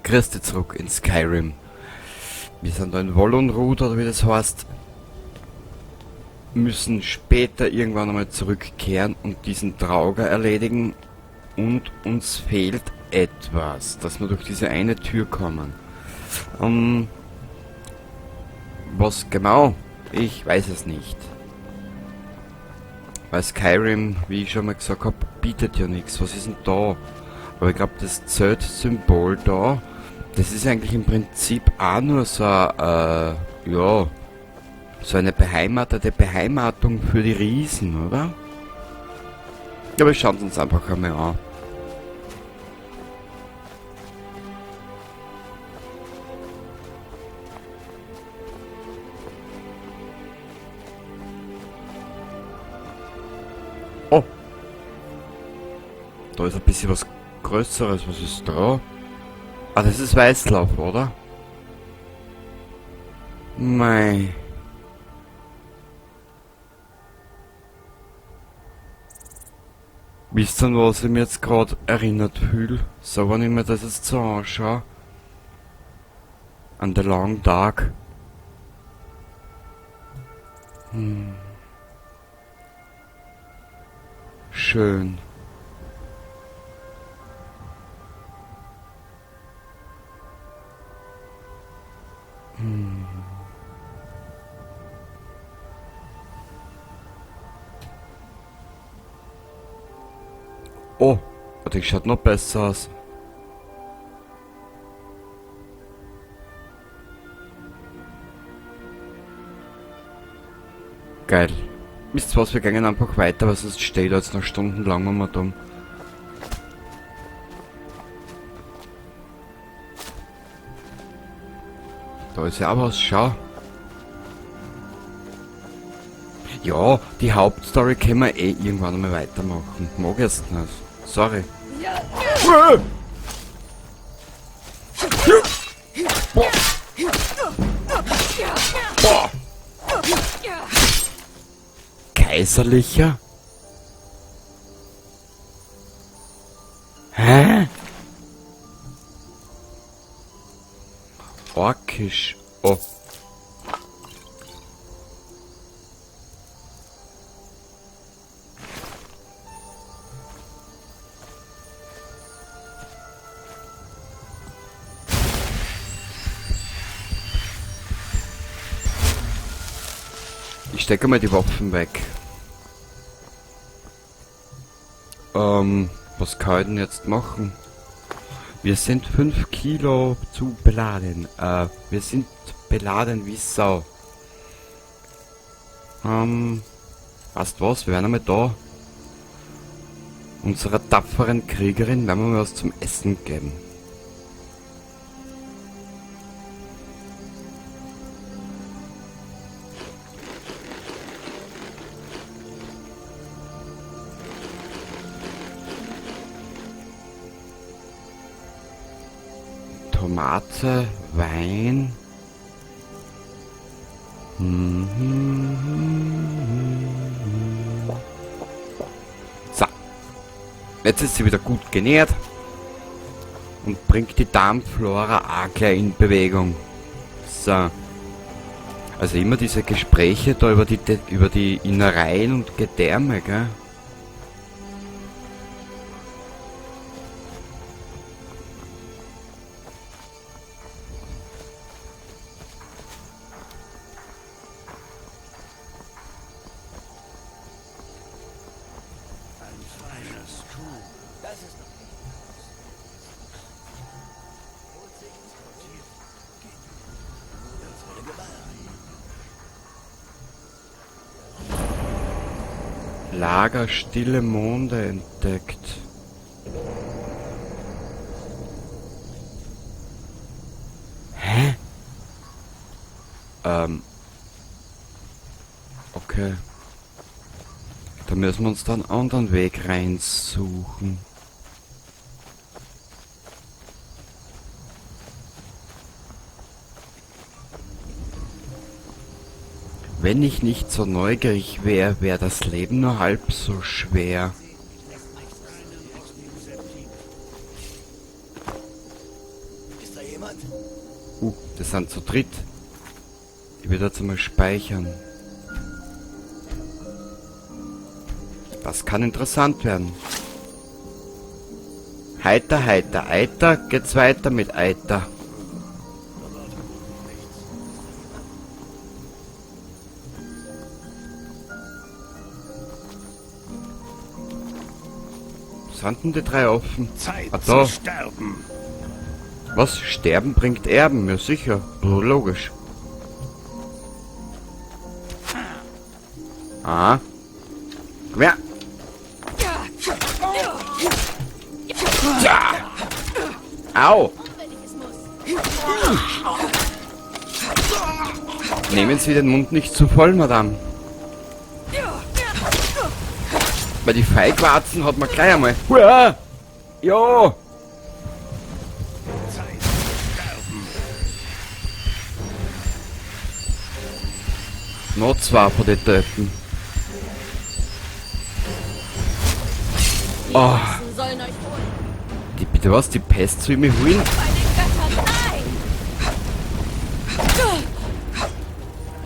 Grüß dich zurück in Skyrim. Wir sind da in Volunruud, oder wie das heißt. Müssen später irgendwann einmal zurückkehren und diesen Draugr erledigen. Und uns fehlt etwas, dass wir durch diese eine Tür kommen. Was genau? Ich weiß es nicht. Weil Skyrim, wie ich schon mal gesagt habe, bietet ja nichts. Was ist denn da? Aber ich glaub, das Zelt-Symbol da, das ist eigentlich im Prinzip auch nur so ja, so eine beheimatete Beheimatung für die Riesen, oder? Ja, aber wir schauen es uns einfach einmal an. Oh! Da ist ein bisschen was Größeres. Was ist da? Ah, das ist Weißlauf, oder? Mei. Wisst ihr, an was ich mir jetzt grad erinnert fühl? So, wenn ich mir das jetzt so anschaue. An The Long Dark. Schön. Oh, das schaut noch besser aus. Geil. Wisst ihr was, wir gehen einfach weiter, weil sonst steht da jetzt noch stundenlang um und um. Da ist ja auch was, schau. Ja, die Hauptstory können wir eh irgendwann einmal weitermachen. Mag ich jetzt nicht. Sorry. Boah. Boah. Kaiserlicher? Hä? Orkisch. Oh. Ich stecke mal die Waffen weg. Was kann ich denn jetzt machen? Wir sind 5 Kilo zu beladen. Wir sind beladen wie Sau. Weißt was? Wir werden einmal da unserer tapferen Kriegerin werden wir mal was zum Essen geben. Tomate, Wein. So. Jetzt ist sie wieder gut genährt. Und bringt die Darmflora auch gleich in Bewegung. So. Also immer diese Gespräche da über die Innereien und Gedärme, gell? Lager stille Monde entdeckt. Hä? Okay. Da müssen wir uns dann einen anderen Weg reinsuchen. Wenn ich nicht so neugierig wär, wär das Leben nur halb so schwer. jemand? Das sind zu dritt. Ich werde jetzt einmal speichern. Das kann interessant werden. Heiter, heiter, heiter, geht's weiter mit Eiter. Sind denn die drei offen? Zeit Ah, da. zu sterben. Was? Sterben bringt Erben? Ja sicher. Logisch. Ah. Komm her. Tja. Au. Nehmen Sie den Mund nicht zu voll, Madame. Weil die Feigwarzen hat man gleich einmal. Uah! Ja! Zeit zu sterben. Noch zwei von den Töpfen. Die Oh. Echsen sollen euch holen. Die, bitte was? Die Pest soll mich holen? Bei den Göttern, nein!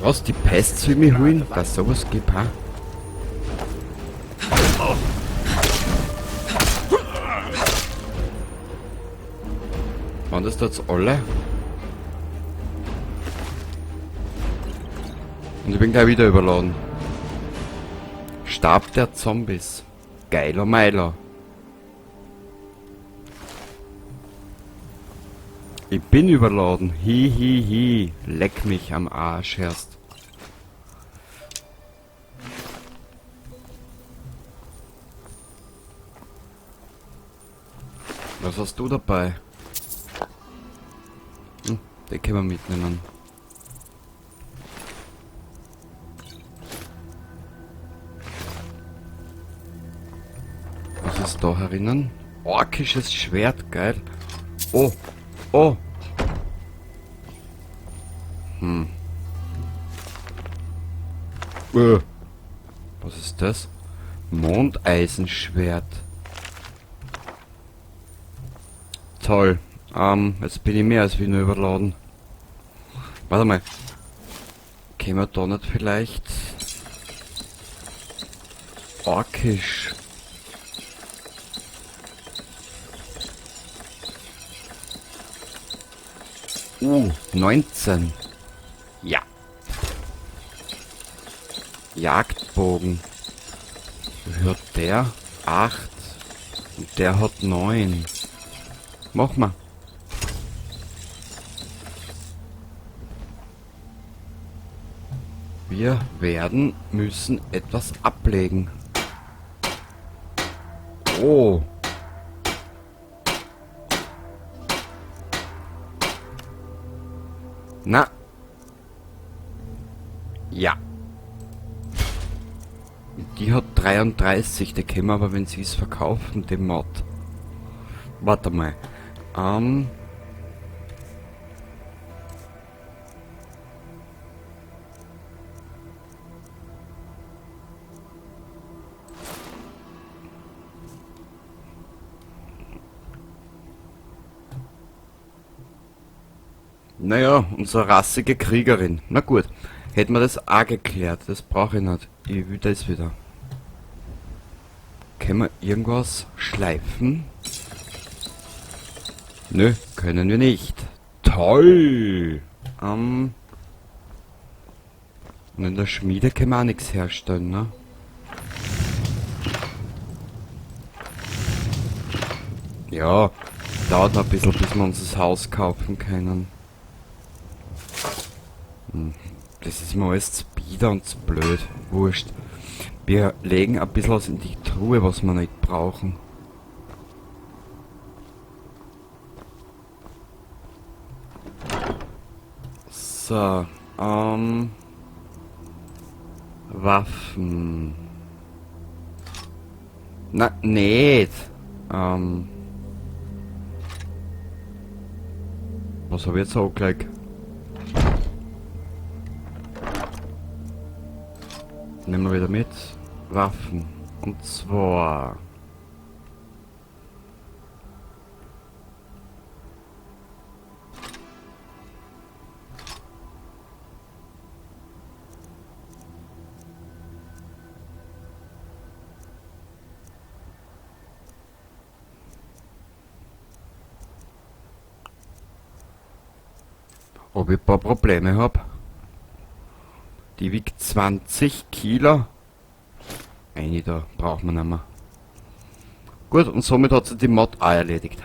Was? Die Pest soll mich holen? Dass sowas gibt, ha? Waren das da jetzt alle? Und ich bin gleich wieder überladen. Stab der Zombies. Geiler Meiler. Ich bin überladen. Hi, hi, hi. Leck mich am Arsch, erst. Was hast du dabei? Den können wir mitnehmen. Was ist da herinnen? Orkisches Schwert, geil. Oh, oh. Was ist das? Mondeisenschwert. Toll. Jetzt bin ich mehr als wie nur überladen. Warte mal. Können wir da nicht vielleicht... Orkisch. 19. Ja. Jagdbogen. Wie hat der? 8. Und der hat 9. Mach mal. Wir werden müssen etwas ablegen. Oh. Na. Ja. Die hat 33, die können wir aber, wenn sie es verkaufen, den Mod. Warte mal. Naja, unsere rassige Kriegerin. Na gut, hätten wir das auch geklärt. Das brauche ich nicht. Ich will das wieder. Können wir irgendwas schleifen? Nö, können wir nicht. Toll! Und in der Schmiede können wir auch nichts herstellen, ne? Ja, dauert noch ein bisschen, bis wir uns das Haus kaufen können. Das ist mir alles zu bieder und zu blöd. Wurscht. Wir legen ein bisschen was in die Truhe, was wir nicht brauchen. So, Waffen. Na, nicht. Was hab ich jetzt auch gleich? Nehmen wir wieder mit. Waffen. Und zwar... Ob ich ein paar Probleme habe. Die wiegt 20 Kilo. Eine da braucht man nicht mehr. Gut, und somit hat sich die Mod auch erledigt.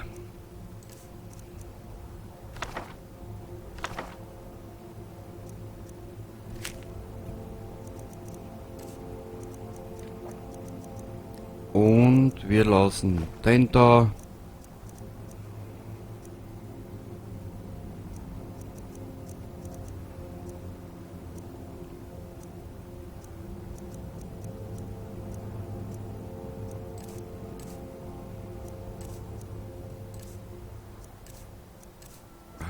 Und wir lassen den da.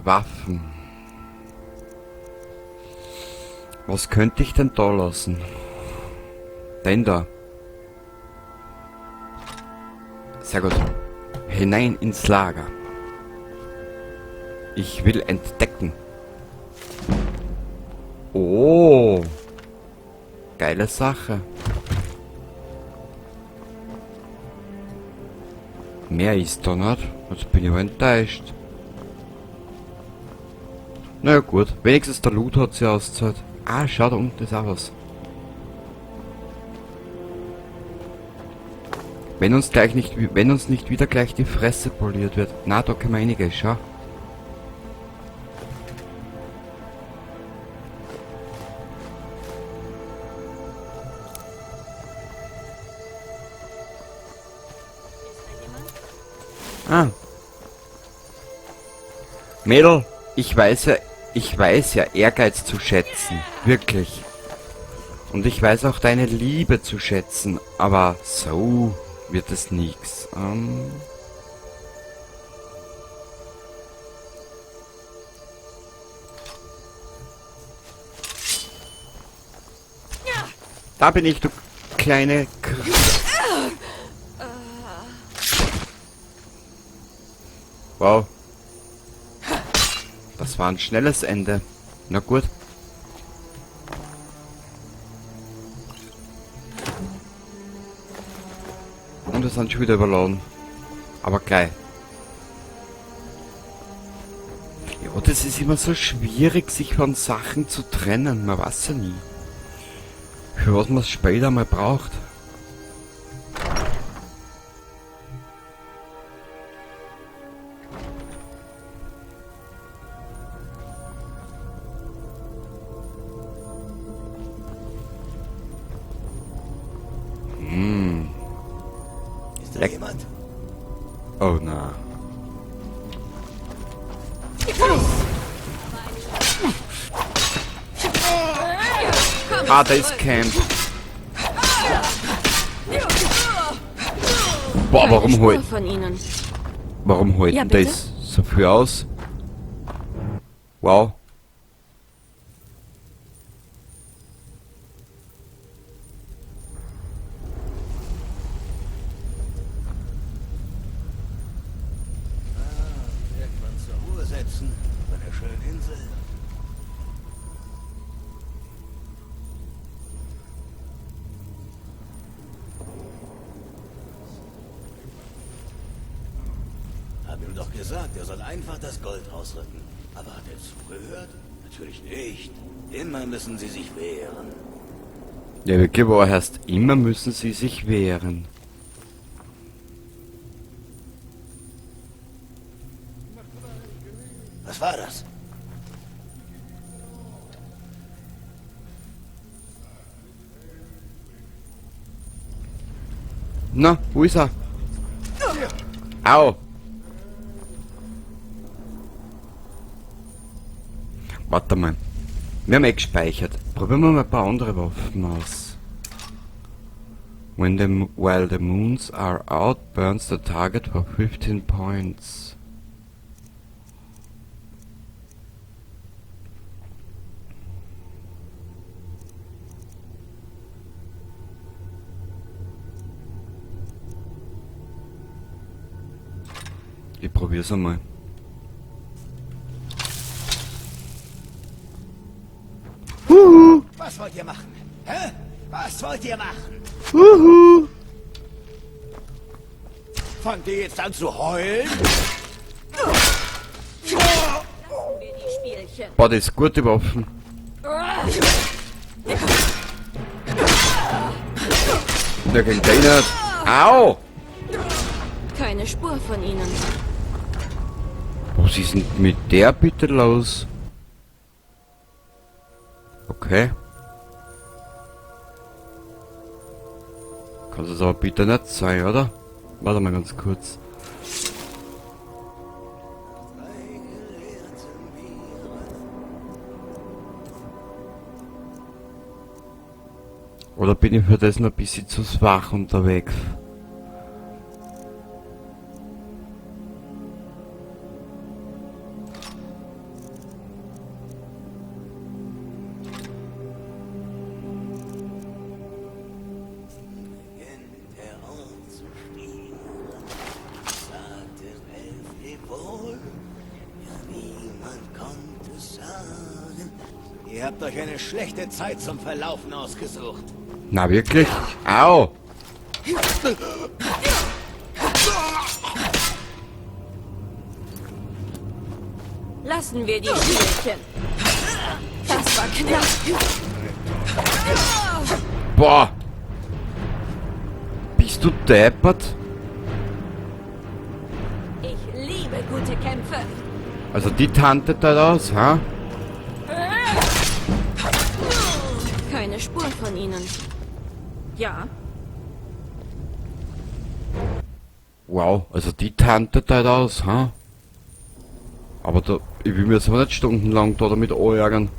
Waffen. Was könnte ich denn da lassen? Den da. Sehr gut. Hinein ins Lager. Ich will entdecken. Oh. Geile Sache. Mehr ist da nicht. Jetzt bin ich aber enttäuscht. Na ja, gut. Wenigstens der Loot hat sie ausgezahlt. Ah, schau, da unten ist auch was. Wenn uns gleich nicht, wenn uns nicht wieder gleich die Fresse poliert wird. Na, da können wir reingehen, schau. Ah. Mädel, ich weiß ja Ehrgeiz zu schätzen. Wirklich. Und ich weiß auch deine Liebe zu schätzen. Aber so wird es nix. Da bin ich, du kleine Kr- Wow. Das war ein schnelles Ende. Na gut. Und wir sind schon wieder überladen. Aber gleich. Ja, das ist immer so schwierig, sich von Sachen zu trennen. Man weiß ja nie. Für was man es später mal braucht. Ist da jemand? Oh na. Ah, da ist Camp. Boah, warum holt Von ihnen. Warum holt Ja, denn bitte? das so viel aus? Wow. Irgendwann zur Ruhe setzen, bei der schönen Insel. Hab ihm doch gesagt, er soll einfach das Gold rausrücken. Aber hat er zugehört? Natürlich nicht. Immer müssen sie sich wehren. Ja, wirklich, wo heißt, immer müssen sie sich wehren. Was war das? Na, wo ist er? Au! Warte mal. Wir haben eh gespeichert. Probieren wir mal ein paar andere Waffen aus. While the moons are out, burns the target for 15 points. Ich probier's einmal. Huhu. Was wollt ihr machen? Hä? Was wollt ihr machen? Huhu. Fangt ihr jetzt an zu heulen? Lassen wir die Spielchen. Spielchen. Boah, das ist gute Waffen. Der gegen den nicht. Au! Keine Spur von ihnen. Was ist denn mit der bitte los? Okay. Kann das aber bitte nicht sein, oder? Warte mal ganz kurz. Oder bin ich für das noch ein bisschen zu schwach unterwegs? Beginnt der Ort zu stieren, sagte Elflebol. Ja, niemand konnte sagen. Ihr habt euch eine schlechte Zeit zum Verlaufen ausgesucht. Na wirklich? Au! Lassen wir die Spielchen. Das war knapp. Boah! Bist du deppert? Ich liebe gute Kämpfe. Also die Tante da aus, ha? Keine Spur von ihnen. Ja, Wow, also die Tante da aus, ha? Aber da, ich will mir jetzt aber nicht stundenlang da damit ärgern.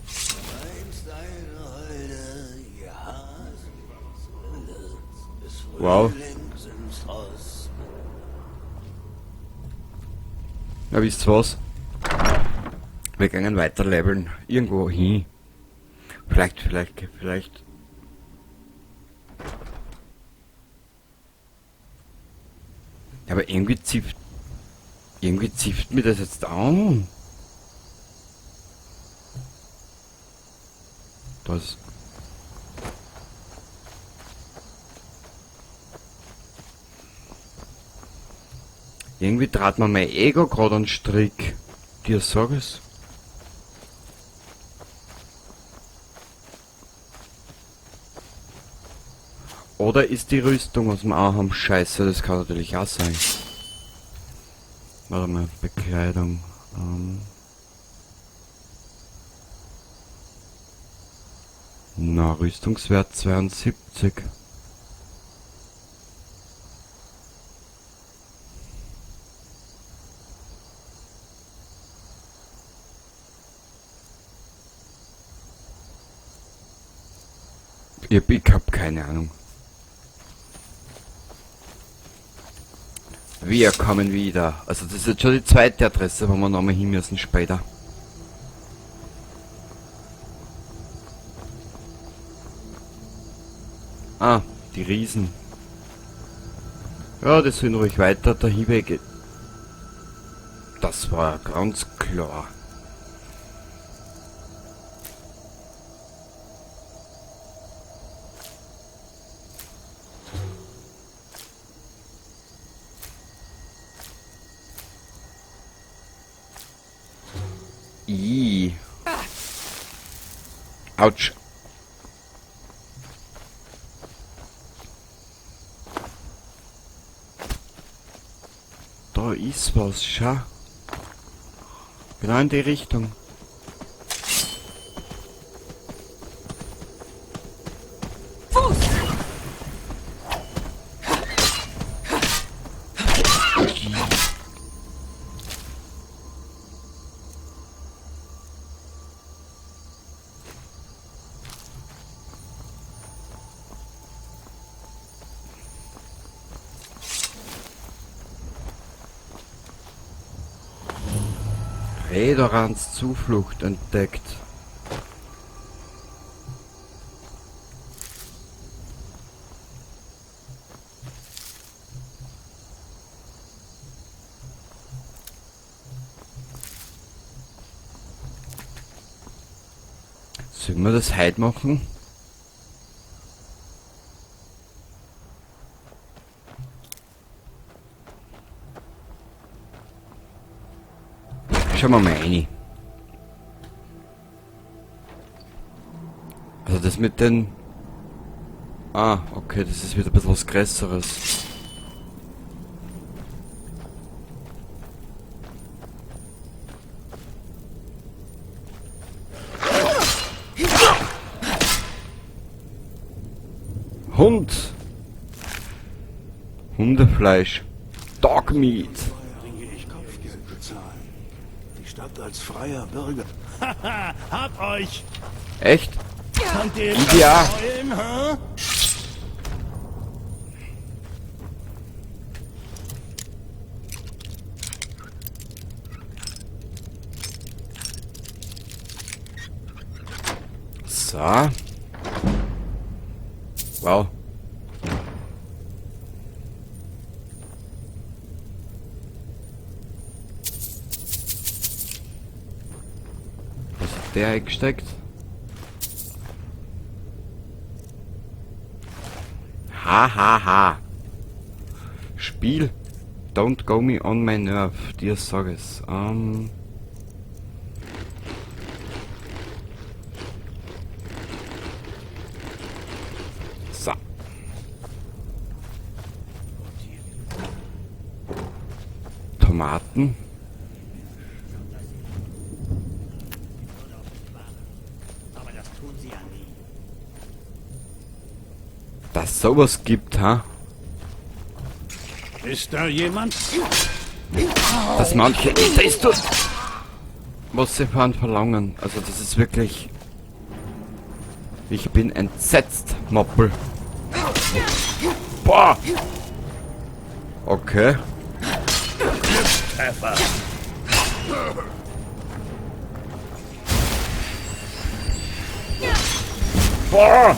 Einst eine Holde, ihr Hasen, des Wow. Frühlings ins Ross. Ja, wisst ihr was? Wir gehen weiter leveln. Irgendwo hin. Vielleicht, vielleicht, vielleicht. Ja, aber irgendwie zifft. Irgendwie zifft mir das jetzt an. Das. Irgendwie trat mir mein Ego gerade einen Strick. Dir sag es. Oder ist die Rüstung aus dem Aham scheiße? Das kann natürlich auch sein. Warte mal, Bekleidung. Na, Rüstungswert 72. Ich hab keine Ahnung. Wir kommen wieder. Also das ist jetzt schon die zweite Adresse, wo wir nochmal hin müssen später. Ah, die Riesen. Ja, das sind ruhig weiter dahin weg. Das war ganz klar. I. Autsch. Da ist was, schau. Genau in die Richtung. Fuß! Redorans Zuflucht entdeckt. Sollen wir das heute machen? Schauen wir mal rein. Also das mit den... Ah, okay, das ist wieder ein bisschen was Größeres. Hund! Hundefleisch. Dog Meat. Ich Kopfgeld bezahlen. Die Stadt als freier Bürger. Haha, hab euch! Echt? Könnt ihr Ja. heulen, hä? So. Wow. Was hat der eingesteckt? Ha ha ha. Spiel. Don't go me on my nerve. Dir sag es. So. Tomaten. Aber das tun sie ja nie. Dass sowas gibt, ha? Ist da jemand? Dass manche nicht das tun, was sie von verlangen. Also das ist wirklich... Ich bin entsetzt, Moppel. Boah! Okay. Treffer. Boah!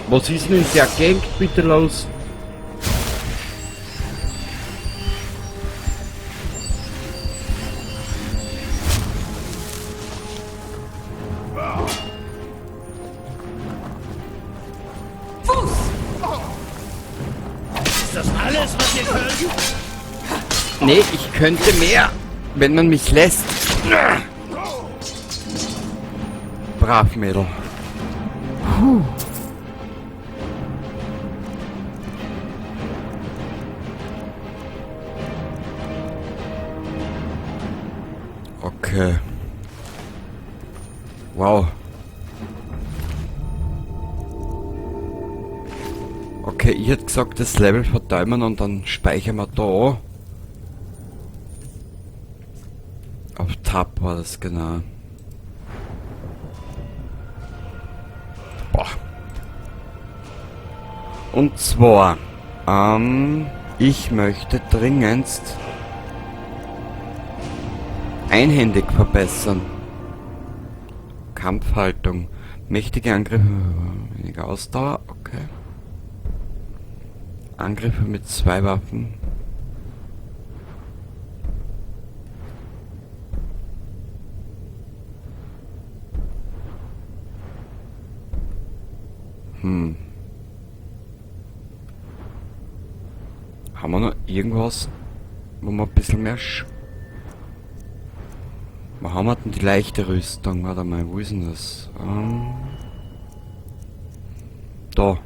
Was ist denn in der Gegend bitte los? Fuß! Ist das alles, was ihr könnt? Nee, ich könnte mehr, wenn man mich lässt. Brav, Mädel. Puh. Okay. Wow. Okay, ich hätte gesagt, das Level verteilen wir und dann speichern wir da. Auf Tab war das, genau. Boah. Und zwar, ich möchte dringendst einhändig verbessern. Kampfhaltung. Mächtige Angriffe, weniger Ausdauer, okay. Angriffe mit 2 Waffen. Haben wir noch irgendwas, wo wir ein bisschen mehr Wo haben wir denn die leichte Rüstung? Warte mal, wo ist denn das? Da.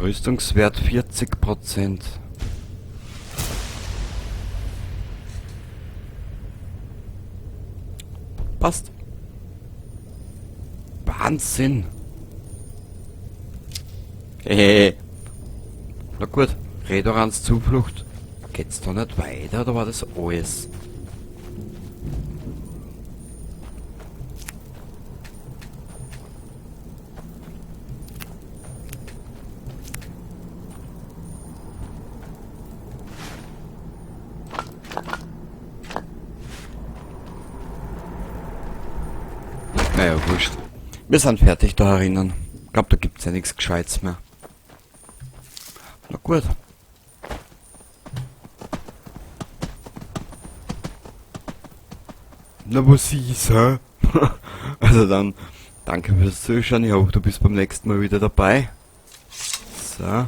Rüstungswert 40%. Passt. Wahnsinn. Hehehe. Na gut, Redorans Zuflucht. Geht's da nicht weiter oder war das alles? Naja, wurscht. Wir sind fertig da herinnen. Ich glaub, da gibt's ja nichts Gescheites mehr. Na gut. Na, was ist, hä? Also dann, danke fürs Zuschauen. Ich hoffe, du bist beim nächsten Mal wieder dabei. So.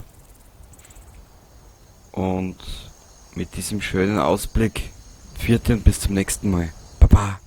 Und mit diesem schönen Ausblick, vierte und bis zum nächsten Mal. Baba.